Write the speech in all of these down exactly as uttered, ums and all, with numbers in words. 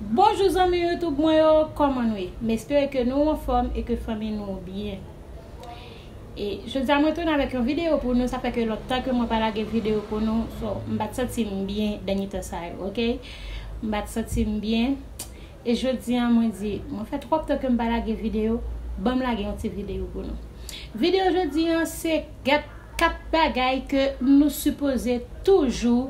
Bonjou zanmi YouTube mwen yo, kòman nou ye? M espere ke nou anfòm e ke fanmi nou byen. E jodi a mwen tounen avèk yon videyo pou nou, sa fè ke lòt tan ke mwen pa lage videyo pou nou, so m pa t santi m byen dènye tan sa yo, oke? M pa t santi m byen. E jodi a mwen di, mwen fè twòp tan ke m pa lage videyo, ban m lage yon ti videyo pou nou. Videyo jodi a se kat, kat bagay ke nou sipoze toujou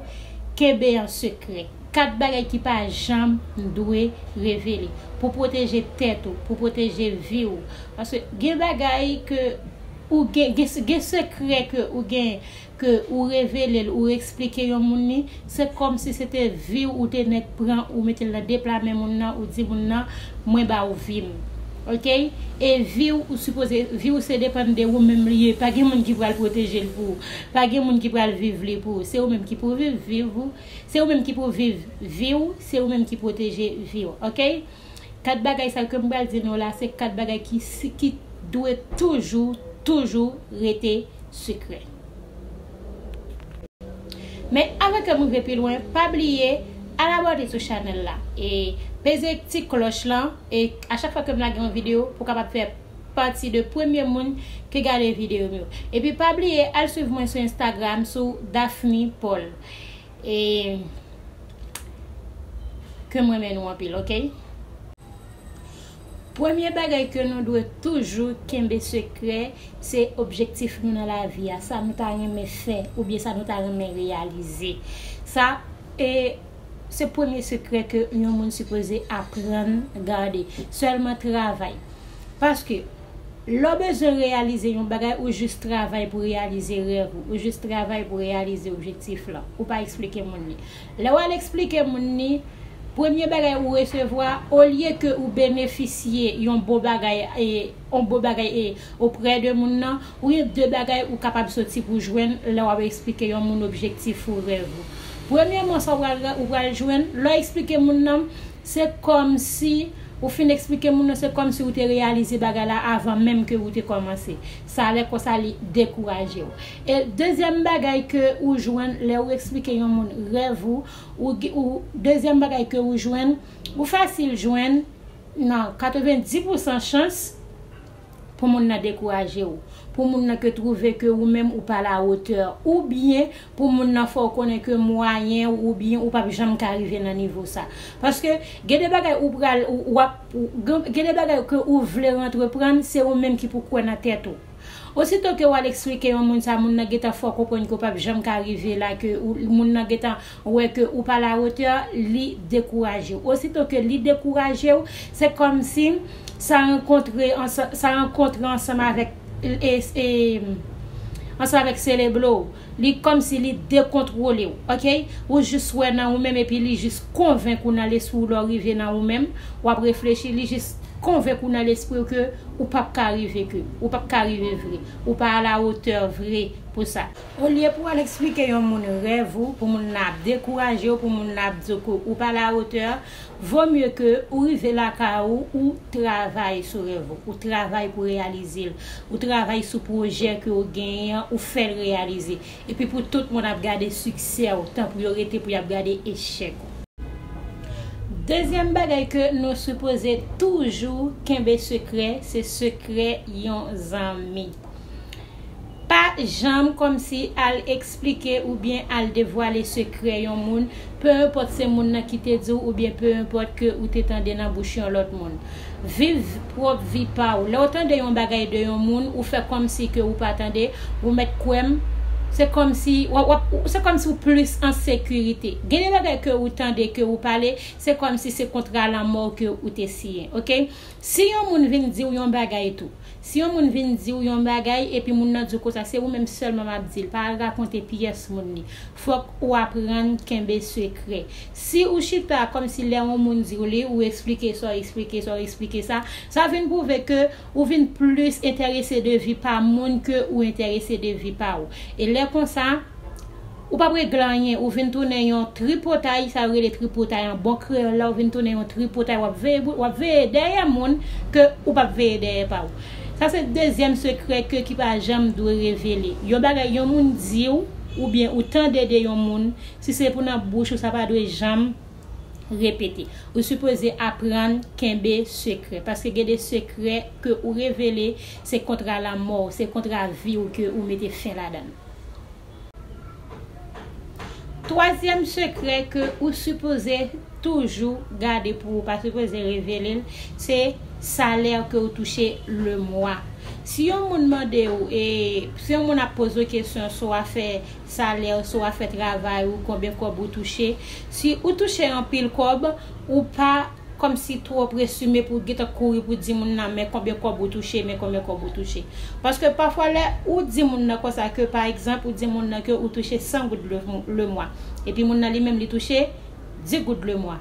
kenbe an sekrè. Kat bagay ki pa janm dwe revele. Pou pwoteje tèt ou, pou pwoteje vi w. Paske gen bagay ke ou gen, gen, gen sekrè ke ou gen, ke ou revele l, ou eksplike yon moun li, se kòmsi se te vi w ou te nèk pran, ou mete l nan de pla men moun nan, ou di moun nan, mwen ba ou vi m. Oke? E vi w, ou sipoze, vi w se depann de ou menm li ye. Pa gen moun ki pral pwoteje l pou ou. Pa gen moun ki pral viv li pou ou. Se ou menm ki pou viv, viv ou. Se ou menm ki pou viv vi w, se ou menm ki pwoteje vi w. Oke? Kat bagay sa yo ke m pral di nou la, se kat bagay ki, si- ki dwe toujou, toujou rete sekrè. Men avan ke m rive pi lwen, pa bliye al abòne sou chanèl la e peze ti klòch lan, e a chak fwa ke m lage yon videyo, pou w kapab fè pati de premye moun ke gade videyo m yo. Epi pa bliye al swiv mwen sou Instagram sou Daphne Paul. E ke m renmen nou anpil, oke? Premye bagay ke nou dwe toujou kenbe sekrè, se objektif nou nan lavi a, sa nou ta renmen fè, oubyen sa nou ta renmen reyalize. Sa, e, se premye sekrè ke yon moun sipoze aprann gade. Sèlman travay. Paske, lè w bezwen reyalize yon bagay, ou jis travay pou reyalize rèv ou, ou jis travay pou reyalize objektif lan. Ou pa eksplike moun li. Lè w al eksplike moun li, premye bagay ou resevwa, olye ke ou benefisye yon bon bagay, e, yon bon bagay, e, oprè de moun nan, ou gen de bagay ou kapab soti pou jwenn lè w ap eksplike yon moun objektif ou, rèv ou. Premyèman, sa w pral, ou pral jwenn, lè w eksplike moun nan, se kòmsi ou fin eksplike moun nan, se kòmsi ou te reyalize bagay la avan menm ke ou te kòmanse. Sa lè konsa li dekouraje w. E dezyèm bagay ke ou jwenn lè ou eksplike yon moun rèv ou, ou, ou dezyèm bagay ke ou jwenn, ou fasil jwenn nan katrevenndis pousan chans pou moun nan dekouraje w, pou moun nan ke twouve ke ou menm ou pa la hauteur, oubyen pou moun nan fè w konnen ke mwayen ou, oubyen ou p ap janm ka rive nan nivo sa. Paske gen de bagay ou pral, ou, w ap, ou, gen, gen de bagay ke ou vle antreprann, se ou menm ki pou kwè nan tèt ou. Osito ke w al eksplike yon moun sa, moun nan gentan fè w konprann ke w p ap janm ka rive la, ke ou, moun nan gentan wè ke ou pa la hauteur, li dekouraje w. Osito ke li dekouraje w, se kòmsi sa rankontre ansa-, sa rankontre ansanm avèk, e, e, ansanm avèk seleblo w. Li kòmsi li dekontwole w, oke? Ou jis wè nan ou menm epi li jis konvenk ou nan lespri w, lè w rive nan ou menm, w ap reflechi, li jis konvenk ou nan lespri w ke ou p ap ka rive, ke ou p ap ka rive vre, ou pa a la hauteur vre pou sa. Olye pou w al eksplike yon moun rèv ou, pou moun nan ap dekouraje w, pou moun nan ap di w ke ou pa la hauteur, vo mye ke ou rive lakay ou, ou travay sou rèv ou, ou travay pou reyalize l, ou travay sou pwojè ke ou genyen an, ou fè l reyalize. Epi pou tout moun ap gade siksè w, tanpri yo rete pou y ap gade echèk ou. Dezyèm bagay ke nou sipoze toujou kenbe sekrè, se sekrè yon zanmi. Pa janm kòmsi al eksplike oubyen al devwale sekrè yon moun, pe enpòt se moun nan ki te di w oubyen pe enpòt ke ou te tande nan bouch yon lòt moun. Viv pwòp vi pa w. Lè w tande yon bagay de yon moun, ou fè kòmsi ke ou pa tande, ou mèt kwè m, se kòmsi, w ap, w ap, se kòmsi ou plis an sekirite. Gen de bagay ke ou tande, ke ou pale, se kòmsi se kontra lanmò ke ou te siyen, oke? Si yon moun vin di w yon bagay tou, si yon moun vin di w yon bagay, epi moun nan di w konsa, se ou menm sèlman m ap di l, pa al rakonte pyès moun li. Fòk ou aprann kenbe sekrè. Si ou chita kòmsi lè yon moun di w li, ou eksplike sa, eksplike sa, eksplike sa, sa vin pwouve ke ou vin plis enterese de vi pa moun ke ou enterese de vi pa ou. E lè konsa, ou p ap regle anyen, ou vin tounen yon tripotay, sa yo rele tripotay an bon kreyòl la, ou vin tounen yon tripotay, w ap veye, w ap veye dèyè moun ke ou p ap veye dèyè pa ou. Sa se dezyèm sekrè ke ki pa janm dwe revele. Yon bagay yon moun di w, oubyen ou tande de yon moun, si se pou nan bouch ou, sa pa dwe janm repete. Ou sipoze aprann kenbe sekrè. Paske gen de sekrè ke ou revele, se kontra lanmò w, se kontra vi w ke ou mete fen ladan l. Twazyèm sekrè ke ou sipoze toujou gade pou ou, pa sipoze revele l, se salè ke ou touche le mwa. Si yon moun mande w, e, si yon moun ap poze w kesyon sou afè salè, sou afè travay ou, konbyen kòb ou touche, si ou touche anpil kòb, ou pa kòmsi twò presime pou w gentan kouri pou di moun nan, men konbyen kòb ou touche, men konbyen kòb ou touche. Paske pafwa lè ou di moun nan konsa ke, pa egzanp, ou di moun nan ke ou touche san goud le, le mwa, epi moun nan li menm li touche dis goud le mwa.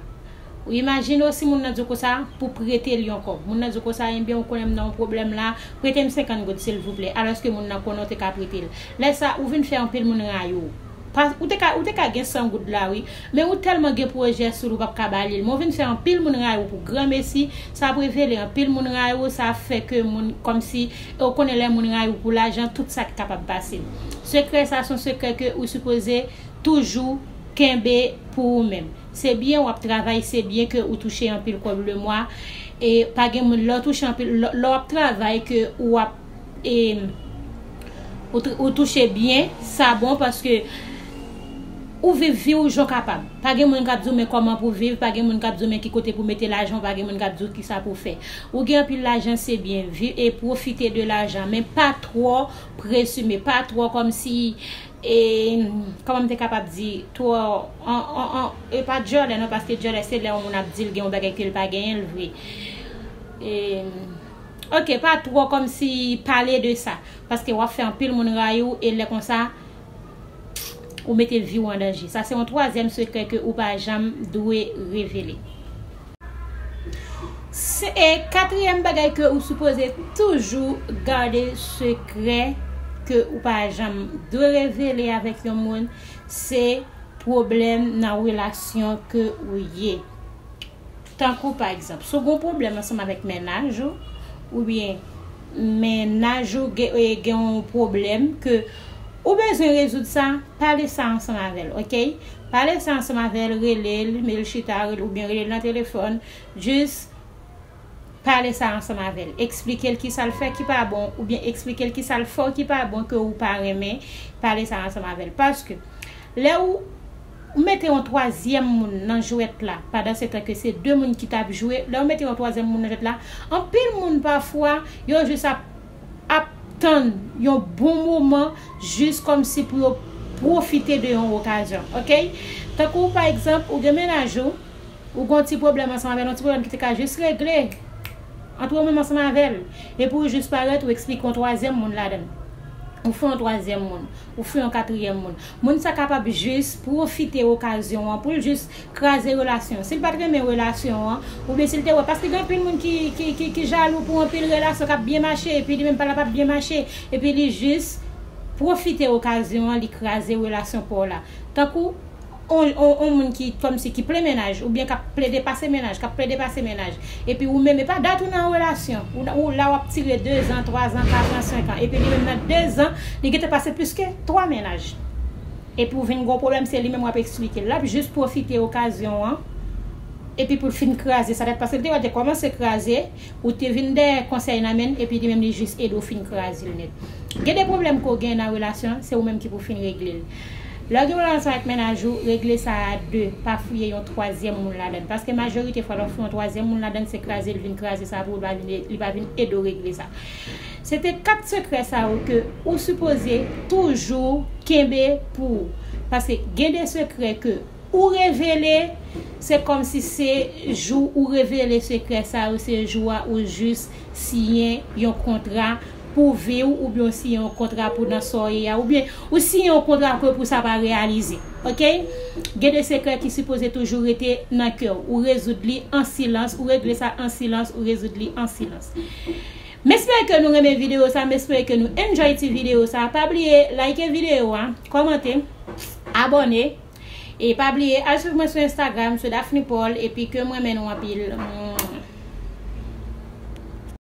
Ou imajine w si moun nan di w konsa pou prete l yon kòb. Moun nan di w konsa, ebyen, ou konnen m nan yon pwoblèm la, prete m senkant goud silvouplè, alòske moun nan konnen w te ka prete l. Lè sa, ou vin fè anpil moun rayi w. Pa, ou te ka, ou te ka gen san goud la, wi. Men ou tèlman gen pwojè sou li, ou p ap ka ba li l. Men ou vin fè anpil moun rayi w pou granmesi, sa ap revele anpil moun rayi w, sa ap fè ke moun, kòmsi, e ou konnen lè moun rayi w pou lajan, tout sa ki kapab pase. Sekrè sa, se yon sekrè ke ou sipoze toujou kenbe pou ou menm. Se byen w ap travay, se byen ke ou touche anpil kòb le mwa. E pa gen moun, lè w touche anpil, lè, lè w ap travay ke ou ap, e, ou, tr- ou touche byen, sa bon paske ou viv vi w jan w kapab. Pa gen moun k ap di w men kòman pou w viv, pa gen moun k ap di w men ki kote pou w mete lajan w, pa gen moun k ap di w kisa pou w fè. Ou gen anpil lajan, se byen, viv e pwofite de lajan, men pa twò presime, pa twò kòmsi, e, kòman m te kapab di, twò, an, an, an, e pa dyòlè non, paske dyòlè se lè yon moun ap di l gen yon bagay ke l pa genyen l vre. E, ok, pa twò kòmsi pale de sa, paske w ap fè anpil moun rayi w, e lè konsa, ou mete vi w an danje. Sa se yon twazyèm sekrè ke ou pa janm dwe revele. Se, e katriyèm bagay ke ou sipoze toujou gade sekrè ke ou pa janm dwe revele avèk yon moun, se pwoblèm nan relasyon ke ou ye. Tankou, pa egzanp, si w gen yon pwoblèm ansanm avèk mennaj ou, oubyen mennaj ou gen, e, gen yon pwoblèm ke ou bezwen rezoud sa, pale sa ansanm avè l, ok? Pale sa ansanm avè l, rele l, men l chita, rele, oubyen rele l nan telefòn, jis pale sa ansanm avè l. Eksplike l kisa l fè ki pa bon, oubyen eksplike l kisa l fè w ki pa bon ke ou pa renmen, pale sa ansanm avè l. Paske lè ou, ou mete yon twazyèm moun nan jwèt la, pandan se tan ke se de moun ki t ap jwe, lè ou mete yon twazyèm moun nan jwèt la, anpil moun pafwa, yo jis ap, ap tann yon bon moman, jis kòmsi pou yo pwofite de yon okazyon, ok? Tankou, pa egzanp, ou gen mennaj ou, ou gen yon ti pwoblèm ansanm avè l, yon ti pwoblèm ki te ka jis regle ant ou menm ansanm avè l. Epi ou jis parèt, ou eksplike yon twazyèm moun ladan l. Ou fè yon twazyèm moun, ou fè yon katriyèm moun. Moun sa kapab jis pwofite okazyon an pou l jis kraze relasyon. Si l pa t renmen relasyon an, oubyen si l te wè, paske gen anpil moun ki, ki, ki, ki jalou pou anpil relasyon k ap byen mache, epi li menm pa l ap byen mache, epi li jis pwofite okazyon an, li kraze relasyon pa w la. Tankou, on, on, on moun ki kòmsi ki plen mennaj, oubyen k ap plede pase mennaj, k ap plede pase mennaj. Epi ou menm, e pa dat ou nan yon relasyon, ou, ou la w ap tire de zan, twa zan, kat an, senk an, epi li menm nan de zan, li gentan pase plis ke twa mennaj. Epi ou vin gen yon pwoblèm, se li menm w ap eksplike. L ap jis pwofite okazyon an, epi pou l fin kraze sa nèt, paske l te wè te kòmanse kraze, ou te vin dèyè konsèy nan men l, epi li menm li jis ede w fin kraze l nèt. Gen de pwoblèm ke w gen nan relasyon, se ou menm ki pou fin regle l. Lè w gen relasyon ak mennaj ou, regle sa a de, pa fouye yon twazyèm moun ladan l. Paske majorite fwa, lè w fè yon twazyèm moun ladan l, se kraze l vin kraze sa pou ou, li pa vin, li pa vin ede w regle sa. Se te kat sekrè sa yo ke ou sipoze toujou kenbe pou ou. Paske gen de sekrè ke ou revele, se kòmsi se jou ou revele sekrè sa yo, se jou a ou jis siyen yon kontra pou vi w, oubyen w siyen yon kontra pou nan sa w ye a, oubyen ou siyen yon kontra ke pou sa pa reyalize. Ok? Gen de sekrè ki sipoze toujou rete nan kè w. Ou rezoud li an silans, ou regle sa an silans, ou rezoud li an silans. M espere ke nou renmen videyo sa, m espere ke nou enjoy ti videyo sa. Pa bliye like videyo a, kòmante, abòne. E pa bliye al swiv mwen sou Instagram, sou Daphne Paul, epi ke m renmen nou anpil.